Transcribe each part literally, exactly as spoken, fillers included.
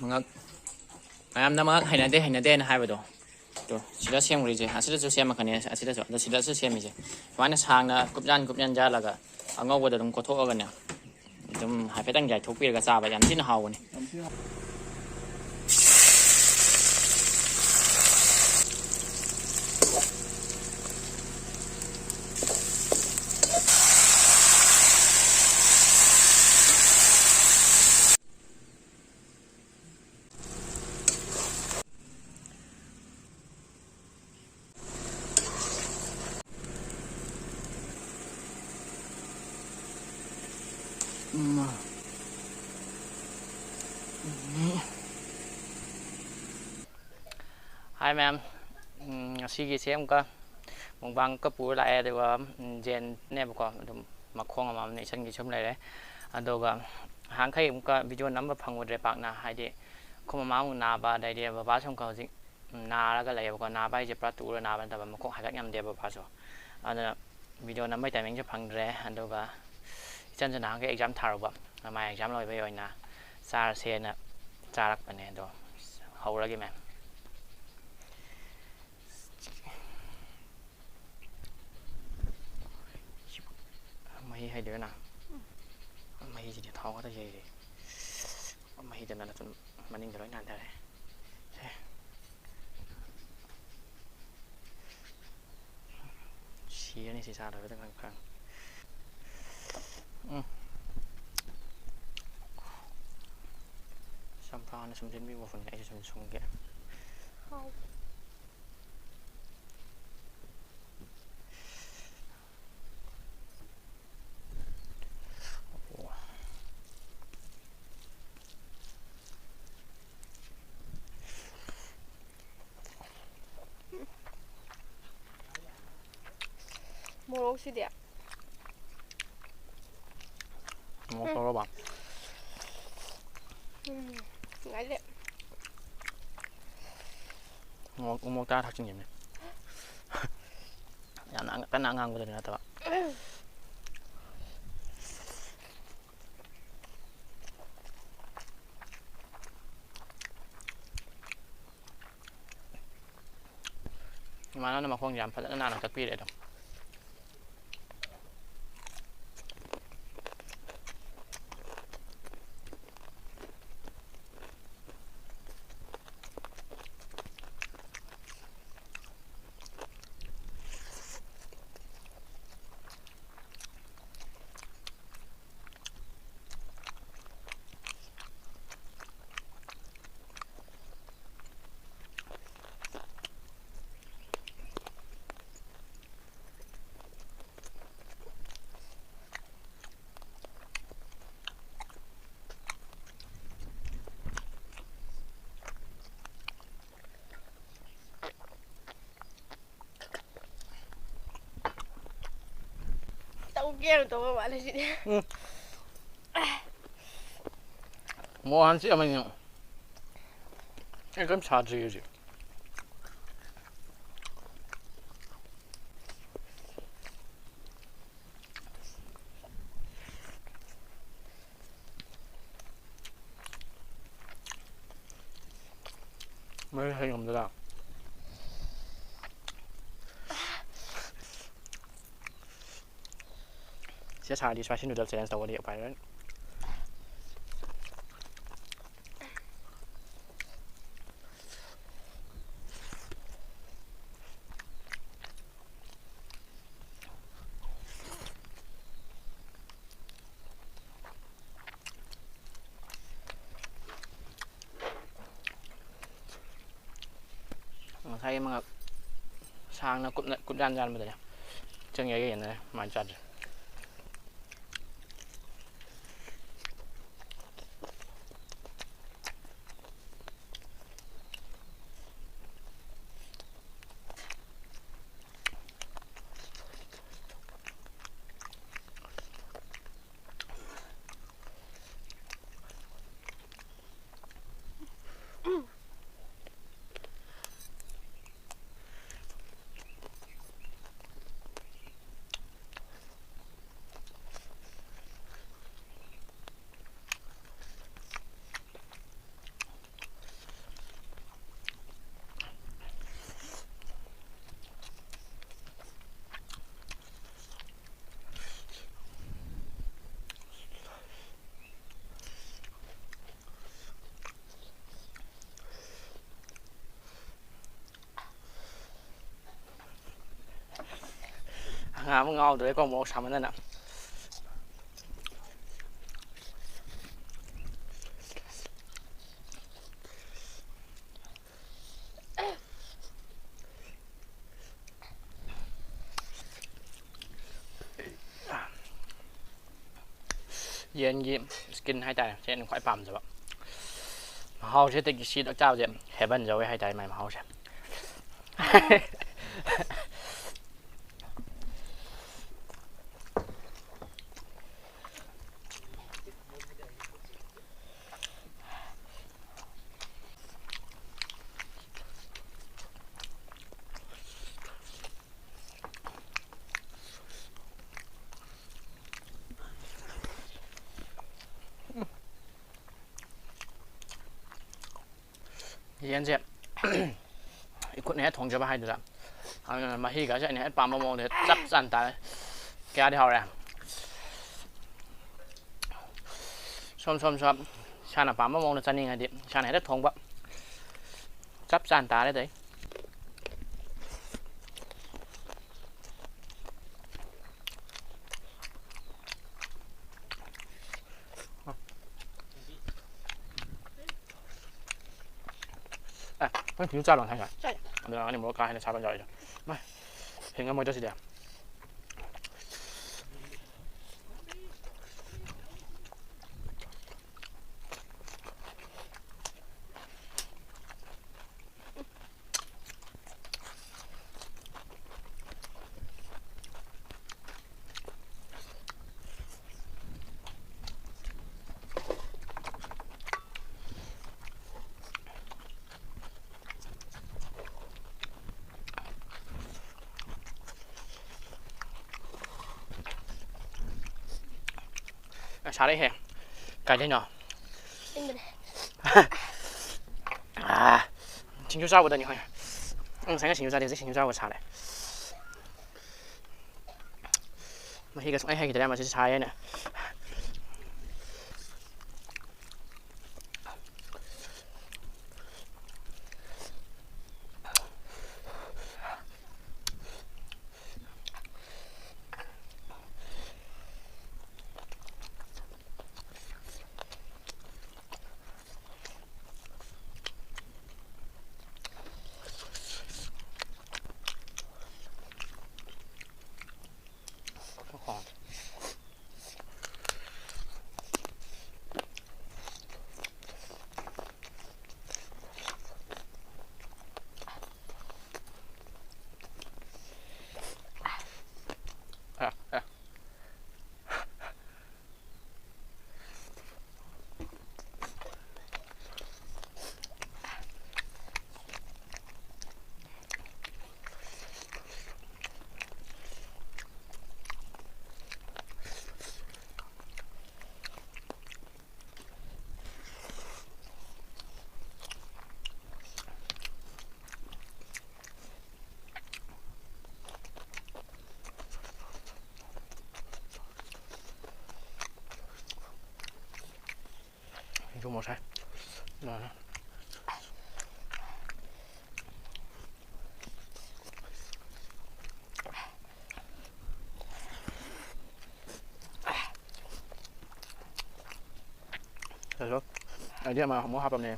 ꯃꯉꯛ, ꯃꯌꯥꯝꯅ ꯃꯉꯛ ꯍꯩꯅꯗꯦ, ꯍꯩꯅꯗꯦꯅ ꯍꯥꯏꯕꯗꯣ, ꯇꯣ, ꯁꯤꯗ ꯁꯦꯝꯈ꯭ꯔꯤꯁꯦ, ꯑꯁꯤꯗꯁꯨ ꯁꯦꯝꯃꯛꯀꯅꯤ, ꯑꯁꯤꯗꯁꯨ, ꯑꯗꯣ ꯁꯤꯗꯁꯨ ꯁꯦꯝꯃꯤꯁꯦ꯫ ꯁꯨꯃꯥꯏꯅ ꯁꯥꯡꯅ ꯀꯨꯞꯌꯥꯟ ꯀꯨꯞꯌꯥꯟ ꯌꯥꯜꯂꯒ ꯑꯉꯧꯕꯗ ꯑꯗꯨꯝ ꯀꯣꯠꯊꯣꯛꯑꯒꯅꯦ, ꯑꯗꯨꯝ ꯍꯥꯏꯐꯦꯠꯇꯪ ꯌꯥꯏꯊꯣꯛꯄꯤꯔꯒ ꯆꯥꯕ ꯌꯥꯝ ꯊꯤꯅ ꯍꯥꯎꯕꯅꯤ꯫ ꯎꯝ꯫ ꯍꯥꯏ ꯃꯌꯥꯝ, ꯎꯝ, ꯉꯁꯤꯒꯤꯁꯦ ꯑꯃꯨꯛꯀ ꯃꯨꯛꯕꯥꯡꯒ ꯄꯨꯔ ꯂꯥꯛꯑꯦ, ꯑꯗꯨꯒ, ꯎꯝ, ꯖꯦꯟꯅꯦꯕꯀꯣ, ꯑꯗꯨꯝ ꯃꯈꯣꯡ ꯑꯃꯃꯝꯅ ꯏꯁꯟꯒꯤ ꯁꯨꯝ ꯂꯩꯔꯦ꯫ ꯑꯗꯨꯒ ꯅꯍꯥꯟꯈꯩ ꯑꯃꯨꯛꯀ ꯚꯤꯗꯤꯑꯣ ꯅꯝꯕ ꯐꯪꯉꯨꯗ꯭ꯔꯦ ꯄꯥꯛꯅ, ꯍꯥꯏꯗꯤ ꯑꯩꯈꯣꯏ ꯃꯃꯥ ꯑꯃꯨꯛ ꯅꯥꯕ, ꯑꯗꯩꯗꯤ ꯕꯕꯥꯁꯨ ꯑꯃꯨꯛꯀ ꯍꯧꯖꯤꯛ ꯅꯥꯔꯒ ꯂꯩꯌꯦꯕꯀꯣ꯫ ꯅꯥꯕ ꯍꯥꯏꯁꯦ ꯄꯨꯔꯥ ꯇꯨꯔ ꯅꯥꯕ ꯅꯠꯇꯕ, ꯃꯈꯣꯡ ꯍꯥꯏꯒꯠ ꯉꯝꯗꯦꯕ ꯕꯕꯥꯁꯨ꯫ ꯑꯗꯨꯅ ꯚꯤꯗꯤꯑꯣ ꯅꯝꯕꯩ ꯇꯥꯏꯃꯤꯡꯁꯨ ꯐꯪꯗ꯭ꯔꯦ꯫ ꯑꯗꯨꯒ ꯏꯆꯟꯁꯨ ꯅꯍꯥꯟꯈꯩ ꯑꯦꯛꯖꯥꯝ ꯊꯥꯔꯨꯕ, ꯃꯥꯏ ꯑꯦꯛꯖꯥꯝ ꯂꯣꯏꯕꯒꯤ ꯑꯣꯏꯅ ꯆꯥꯔꯁꯦꯅ ꯆꯥꯔꯛꯄꯅꯦ꯫ ꯑꯗꯣ ꯍꯧꯔꯒꯦ ꯃꯌꯥꯝ꯫ ꯃꯍꯤ ꯍꯩꯗꯣꯏꯔ ꯅꯪ? ꯃꯍꯤꯁꯤꯗꯤ ꯊꯥꯎ ꯈꯛꯇ ꯌꯩꯔꯦ꯫ ꯃꯍꯤꯗꯨꯅ ꯑꯗꯨꯝ ꯃꯅꯤꯡꯗ ꯂꯣꯏ ꯅꯥꯟꯊꯔꯦ꯫ ꯁꯦ꯫ ꯁꯤꯔꯅꯤ ꯁꯤ ꯆꯥꯗꯕꯗ ꯈꯪ ꯈꯪ꯫ ꯎꯝ꯫ ꯆꯝꯄ꯭ꯔꯥꯅ ꯁꯨꯝꯖꯤꯟꯕꯤꯕ ꯋꯥꯐꯝꯅꯤ, ꯑꯩꯁꯨ ꯁꯨꯝ ꯁꯨꯝꯒꯦ꯫ ꯍꯥꯎ꯫ ꯃꯣꯔꯣꯛꯁꯤꯗꯤ꯫ ꯃꯣꯔꯣꯛ ꯇꯧꯔꯕ? ꯎꯝ, ꯉꯥꯏꯔꯦ꯫ ꯃꯣꯔꯣꯛ, ꯃꯣꯔꯣꯛ ꯇꯔꯥ ꯊꯥꯛꯆꯤꯟꯈꯤꯕꯅꯦ꯫ ꯌꯥꯝꯅ ꯑꯉ-, ꯀꯟꯅ ꯑꯉꯥꯡꯕꯗꯨꯗꯤ ꯅꯠꯇꯕ꯫ ꯎꯝ꯫ ꯏꯃꯥꯟꯅꯕꯅ ꯃꯈꯣꯡꯁꯦ ꯌꯥꯝ ꯐꯖꯅ ꯅꯥꯟꯅ ꯀꯛꯄꯤꯔꯦ ꯑꯗꯨꯝ꯫ ꯇꯧꯒꯦꯅ ꯇꯧꯕ ꯃꯥꯜꯂꯦ ꯁꯤꯗꯤ꯫ ꯎꯝ꯫ ꯃꯣꯍꯟꯁꯤ ꯑꯃꯅꯤ꯫ ꯑꯩ ꯀꯔꯤꯝ ꯁꯥꯗ꯭ꯔꯤ ꯍꯧꯖꯤꯛ꯫ ꯃꯣꯏ ꯍꯩ ꯉꯝꯗ꯭ꯔꯥ? ꯁꯤ ꯁꯥꯔꯗꯤ spicy noodle challenge ꯇꯧꯒꯅꯤ, ꯎꯄꯥꯏ ꯂꯩꯔꯣꯏ꯫ ꯉꯁꯥꯏꯒꯤ ꯃꯉꯛ ꯁꯥꯡꯅ ꯀꯨꯞꯅ ꯀꯨꯞ ꯌꯥꯟ ꯌꯥꯟꯕꯗꯅꯦ, ꯆꯪ ꯌꯥꯏꯒ ꯌꯦꯟꯅꯔꯦ, ꯃꯥꯏ ꯆꯥꯗ꯭ꯔꯦ꯫ ꯉꯥ ꯑꯃ ꯉꯥꯎꯗ꯭ꯔꯦꯀꯣ, ꯃꯣꯔꯣꯛ ꯁꯥꯃꯟꯗꯅ꯫ ꯌꯦꯟꯒꯤ skin ꯍꯥꯏꯇꯥꯔꯦ, ꯁꯤ ꯑꯩꯅ ꯈ꯭ꯋꯥꯏ ꯄꯥꯝꯖꯕ꯫ ꯃꯍꯥꯎꯁꯦ ꯑꯇꯩꯒꯤ ꯁꯤꯗ ꯆꯥꯕꯁꯦ heaven ꯌꯧꯋꯦ ꯍꯥꯏꯇꯥꯔꯦ, ꯃꯥꯏ ꯃꯍꯥꯎꯁꯦ꯫ ꯌꯦꯟꯁꯦ ꯏꯈꯨꯠꯅ ꯍꯦꯛ ꯊꯣꯡꯖꯕ ꯍꯥꯏꯗꯨꯗ, ꯑꯗꯨꯅ ꯃꯍꯤꯒꯁꯦ ꯑꯩꯅ ꯍꯦꯛ ꯄꯥꯝꯕ ꯃꯑꯣꯡꯗ ꯍꯦꯛ ꯆꯞ ꯆꯥꯅ ꯇꯥꯔꯦ꯫ ꯀꯌꯥꯗꯤ ꯍꯥꯎꯔꯦ꯫ ꯁꯣꯝ ꯁꯣꯝ ꯁꯣꯝ ꯏꯁꯥꯅ ꯄꯥꯝꯕ ꯃꯑꯣꯡꯗ ꯆꯥꯅꯤꯡꯉꯗꯤ ꯏꯁꯥꯅ ꯍꯦꯛꯇ ꯊꯣꯡꯕ꯫ ꯆꯞ ꯆꯥꯅ ꯇꯥꯔꯦ ꯑꯗꯩ꯫ ꯑꯦ, ꯅꯪ ꯁꯤꯡꯖꯨ ꯆꯥꯔꯣ ꯉꯁꯥꯏ? ꯆꯥꯏ꯫ ꯑꯗꯨꯅ ꯑꯩꯅ ꯃꯣꯔꯣꯛ ꯀꯥ ꯍꯦꯟꯅ ꯁꯥꯕ ꯌꯥꯎꯔꯤꯗꯣ꯫ ꯃꯥ, ꯍꯤꯡꯉꯝꯃꯣꯏꯗ ꯁꯤꯗꯤ꯫ ꯑ, ꯁꯥꯔꯛꯏꯍꯦ꯫ ꯀꯥꯏꯗꯩꯅꯣ? ꯏꯪꯕꯅꯦ꯫ ꯑꯥ, ꯁꯤꯡꯖꯨ ꯆꯥꯕꯗꯅꯤ ꯍꯣꯏ꯫ ꯎꯝ, ꯉꯁꯥꯏ ꯁꯤꯡꯖꯨ ꯆꯥꯗꯦ, ꯍꯧꯖꯤꯛ ꯁꯤꯡꯖꯨ ꯆꯥꯕ ꯁꯥꯔꯦ꯫ ꯃꯍꯤꯒ ꯁꯨꯡꯍꯩ ꯍꯩꯈꯤꯗ꯭ꯔꯦ, ꯃꯁꯤ ꯁꯥꯏ ꯍꯥꯏꯅ꯫ ꯃꯣꯔꯣꯛ ꯁꯥꯏ꯫ ꯂꯣꯏꯔꯦ꯫ ꯑꯗꯣ ꯑꯩꯗꯤ ꯑꯃ ꯑꯃꯨꯛ ꯍꯥꯞꯄꯝꯅꯦ꯫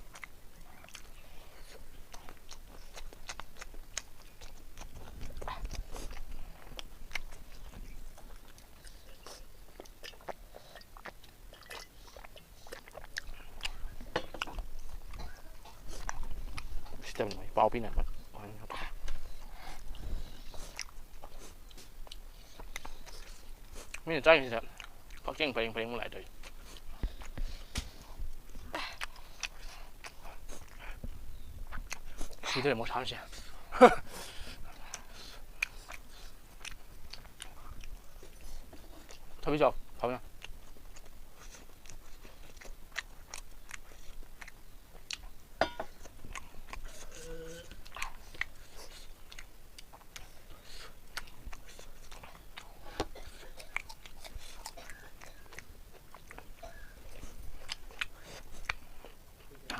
ꯁꯤꯗ ꯃꯣꯏ ꯄꯥꯎ ꯄꯤꯅꯕ꯫ ꯃꯤꯅ ꯆꯥꯔꯤꯁꯤꯗ ꯀꯛꯆꯦꯡ ꯄꯔꯦꯡ ꯄꯔꯦꯡ ꯂꯥꯛꯑꯦ ꯇꯧꯔꯤꯁꯦ꯫ ꯁꯤꯗꯧꯔꯦ ꯃꯣꯔꯣꯛ ꯁꯥꯕꯁꯦ꯫ ꯊꯕꯤ ꯆꯥꯎ ꯐꯕꯅ꯫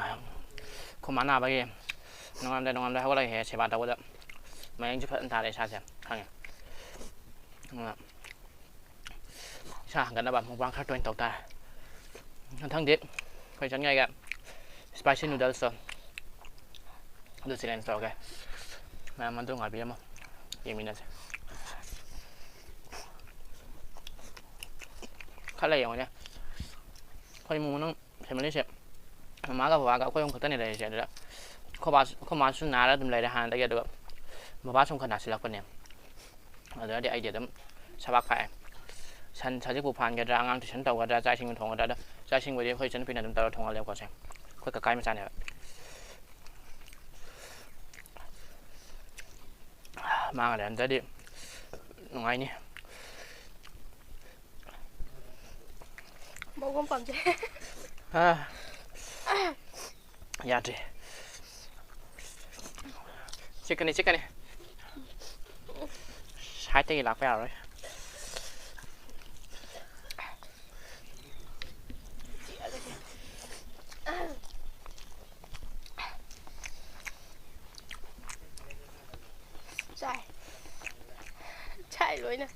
ꯑꯩꯈꯣꯏ ꯃꯥ ꯅꯥꯕꯒꯤ ꯅꯣꯡꯉꯥꯟꯕꯗꯩ ꯅꯣꯡꯉꯥꯟꯕꯗꯩ ꯍꯧꯒꯠꯂꯒ ꯍꯦꯛ ꯁꯦꯕꯥ ꯇꯧꯕꯗ ꯃꯌꯦꯡꯁꯨ ꯐꯖꯅ ꯇꯥꯔꯦ ꯏꯁꯥꯁꯦ, ꯈꯪꯉꯦ꯫ ꯑꯗꯨꯅ ꯏꯁꯥ ꯍꯟꯒꯠꯅꯕ ꯃꯨꯛꯕꯥꯡ ꯈꯔ ꯇꯣꯏꯅ ꯇꯧ ꯇꯥꯔꯦ꯫ ꯃꯊꯪꯗꯤ ꯑꯩꯈꯣꯏ ꯆꯠꯉꯩꯒ spicy noodles ꯇꯣ ꯑꯗꯨ challenge ꯇꯧꯔꯒꯦ꯫ ꯃꯌꯥꯝ ꯑꯗꯨ ꯉꯥꯏꯕꯤꯔꯝꯃꯣ, ꯌꯦꯡꯃꯤꯟꯅꯁꯦ꯫ ꯈꯜꯂ ꯌꯦꯡꯉꯨꯅꯦ, ꯑꯩꯈꯣꯏ ꯏꯃꯨꯡ ꯃꯅꯨꯡ family ꯁꯦ ꯃꯃꯥꯒ ꯕꯕꯥꯒ ꯑꯩꯈꯣꯏ ꯑꯍꯨꯝ ꯈꯛꯇꯅꯦ ꯂꯩꯔꯤꯁꯦ꯫ ꯑꯗꯨꯗ ꯑꯩꯈꯣꯏ ꯕꯥꯁꯨ, ꯑꯩꯈꯣꯏ ꯃꯥꯁꯨ ꯅꯥꯔ ꯑꯗꯨꯝ ꯂꯩꯔꯦ ꯍꯥꯟꯅꯗꯒꯤ꯫ ꯑꯗꯨꯒ ꯕꯕꯥꯁꯨ ꯑꯃꯨꯛꯀ ꯅꯥꯁꯤꯜꯂꯛꯄꯅꯦ꯫ ꯑꯗꯨꯗꯗꯤ ꯑꯩꯗꯤ ꯑꯗꯨꯝ ꯁꯕꯥꯛ ꯐꯥꯛꯑꯦ꯫ ꯁꯟ ꯁꯖꯤꯛꯄꯨ ꯐꯥꯟꯒꯗ꯭ꯔꯥ, ꯑꯉꯥꯡ tuition ꯇꯧꯒꯗ꯭ꯔꯥ, ꯆꯥꯛ ꯏꯁꯤꯡ ꯊꯣꯡꯒꯗ꯭ꯔꯥ? ꯑꯗꯣ ꯆꯥꯛ ꯏꯁꯤꯡꯕꯨꯗꯤ ꯑꯩꯈꯣꯏ ꯏꯆꯟꯅꯨꯄꯤꯅ ꯑꯗꯨꯝ ꯇꯧꯔ ꯊꯣꯡꯍꯜꯂꯦꯕꯀꯣ꯫ ꯁꯦ ꯑꯩꯈꯣꯏ ꯀꯀꯥꯒꯤ ꯃꯆꯥꯅꯦꯕ꯫ ꯃꯥꯒ ꯂꯩꯔꯝꯗ꯭ꯔꯗꯤ ꯅꯨꯡꯉꯥꯏꯅꯤ꯫ ꯃꯧ ꯑꯃ ꯄꯥꯝꯖꯩ꯫ ꯑꯥ, ꯌꯥꯗ꯭ꯔꯦ꯫ ꯆꯤꯛꯀꯅꯤ, ꯆꯤꯛꯀꯅꯤ꯫ Side ꯇꯒꯤ ꯂꯥꯛꯄ ꯌꯥꯔꯣꯏ꯫ ꯆꯤꯛꯑꯒꯗꯤ꯫ ꯂꯣꯏꯅ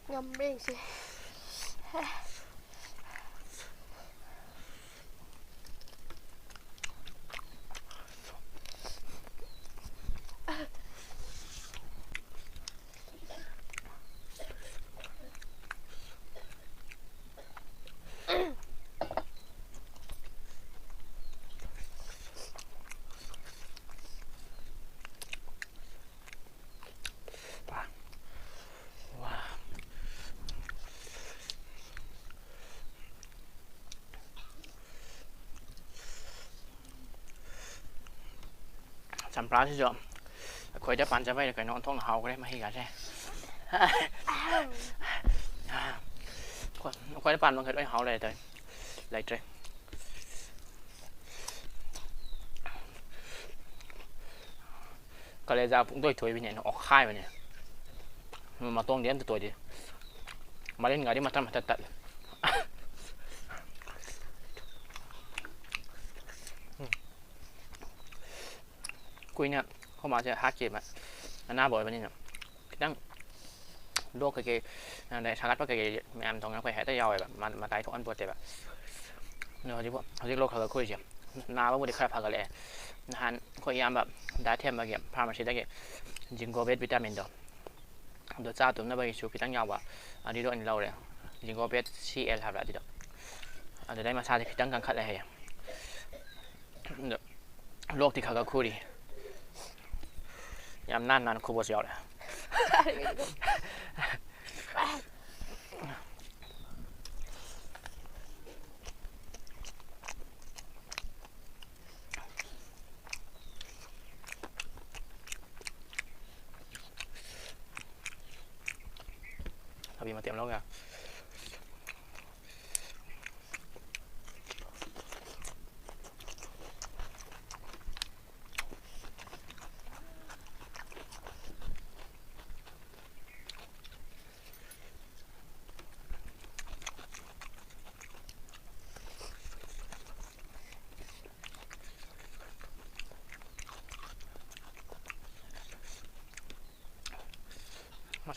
ꯉꯝꯕ꯭ꯔꯥ ꯌꯦꯡꯁꯦ꯫ ꯆꯝꯄ꯭ꯔꯥꯁꯤꯁꯨ ꯑꯩꯈꯣꯏꯗ ꯄꯥꯟꯖꯕ ꯍꯥꯏꯔ ꯀꯩꯅꯣ, ꯑꯣꯟꯊꯣꯛꯅ ꯍꯥꯎꯈ꯭ꯔꯦ ꯃꯍꯤꯒꯁꯦ꯫ ꯑꯩꯈꯣꯏ-, ꯑꯩꯈꯣꯏꯗ ꯄꯥꯟꯕ ꯃꯈꯩ ꯂꯣꯏ ꯍꯥꯎ ꯂꯩꯔꯦ ꯇꯧꯔꯤꯁꯦ꯫ ꯂꯩꯇ꯭ꯔꯦ꯫ ꯀꯂꯦꯖꯥ ꯄꯨꯡꯇꯣꯏ ꯇꯣꯏꯕꯤꯅꯦ ꯑꯩꯅ ꯑꯣꯠꯈꯥꯏꯕꯅꯦ꯫ ꯃꯇꯣꯡꯗꯤ ꯑꯝꯇ ꯇꯣꯏꯗꯦ꯫ ꯃꯔꯤꯟꯒꯗꯤ ꯃꯇꯠ ꯃꯇꯠ ꯇꯠꯂꯦ꯫ ꯎꯝ꯫ ꯀꯨꯏꯅ ꯑꯩꯈꯣꯏ ꯃꯥꯁꯦ ꯍꯥꯠꯈꯤꯕ ꯑꯅꯥꯕ ꯑꯣꯏꯕꯅꯤꯅ ꯈꯤꯇꯪ ꯂꯣꯛ ꯀꯩꯀꯩ, ꯑꯗꯩ ꯁꯥꯒꯠꯄ ꯀꯩꯀꯩ ꯃꯌꯥꯝ ꯇꯧꯅꯔꯛꯄ ꯍꯦꯛꯇ ꯌꯥꯎꯋꯦꯕ꯫ ꯃꯥ-, ꯃꯇꯥꯏ ꯊꯣꯛꯍꯟꯄꯣꯠꯇꯦꯕ꯫ ꯑꯗꯣ ꯍꯧꯖꯤꯛꯄꯨ-, ꯍꯧꯖꯤꯛ ꯂꯣꯛ ꯈꯔ ꯈꯔ ꯈꯨꯔꯤꯁꯦ꯫ ꯅꯥꯕꯕꯨꯗꯤ ꯈꯔ ꯐꯒꯠꯂꯛꯑꯦ꯫ ꯅꯍꯥꯟ ꯑꯩꯈꯣꯏ ꯏꯌꯥꯝꯕ ꯗꯥ ꯊꯦꯝꯕꯒꯤ ꯐꯥꯔꯃꯥꯁꯤꯗꯒꯤ ꯖꯤꯡꯒꯣꯕꯦꯠ ꯚꯤꯇꯥꯃꯤꯟꯗꯣ, ꯑꯗꯣ ꯆꯥ ꯇꯨꯝꯅꯕꯒꯤꯁꯨ ꯈꯤꯇꯪ ꯌꯥꯎꯕ, ꯑꯗꯨꯗꯣ ꯑꯣꯏꯅ ꯂꯧꯔꯦ꯫ ꯖꯤꯡꯒꯣꯕꯦꯠ ꯁꯤ ꯑꯦꯜ ꯍꯥꯏꯕ꯭ꯔꯥ ꯑꯗꯨꯗꯣ꯫ ꯑꯗꯨꯗꯩ ꯃꯁꯥꯁꯦ ꯈꯤꯇꯪ ꯀꯟꯈꯠꯂꯦ ꯍꯥꯏꯌꯦ꯫ ꯑꯗꯣ ꯂꯣꯛꯇꯤ ꯈꯔ ꯈꯔ ꯈꯨꯔꯤ꯫ ꯌꯥꯝ ꯅꯥꯟ ꯅꯥꯟꯅ ꯈꯨꯕꯁꯨ ꯌꯥꯎꯔꯦ꯫ ꯊꯕꯤ ꯃꯇꯦꯛ ꯑꯃ ꯂꯧ ꯌꯥ꯫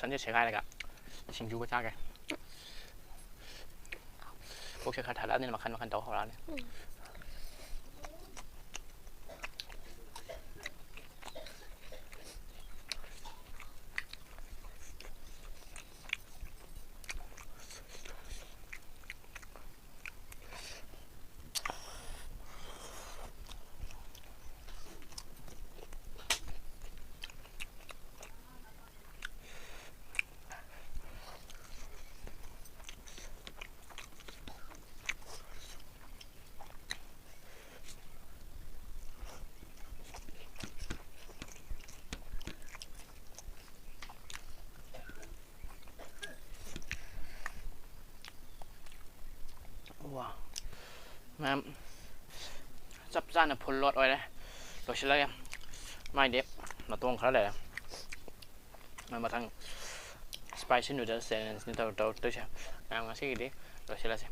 ꯁꯟꯁꯦ ꯁꯦꯒꯥꯏꯔꯒ ꯁꯤꯡꯖꯨꯒ ꯆꯥꯒꯦ꯫ ꯄꯨꯛꯁꯦ ꯈꯔ ꯊꯜꯂꯛꯑꯅꯤꯅ ꯃꯈꯟ ꯃꯈꯟ ꯇꯧ ꯍꯧꯔꯛꯑꯅꯤ꯫ ꯋꯥ, ꯃꯌꯥꯝ ꯆꯞ ꯆꯥꯅ ꯐꯨꯜ ꯂꯣꯗ ꯑꯣꯏꯔꯦ꯫ ꯂꯣꯏꯁꯤꯜꯂꯒꯦ꯫ ꯃꯥꯏꯗꯤ ꯃꯇꯣꯡ ꯈꯔ ꯂꯩꯔꯦ꯫ ꯃꯊꯪ ꯁ꯭ꯄꯥꯏꯁꯤ ꯅꯨꯗꯜꯁ ꯆꯦꯂꯦꯟꯖꯅꯤ ꯇꯧ-, ꯇꯧꯔꯛꯇꯣꯏꯁꯦ꯫ ꯃꯌꯥꯝ ꯉꯁꯤꯒꯤꯗꯤ ꯂꯣꯏꯁꯤꯜꯂꯁꯤ꯫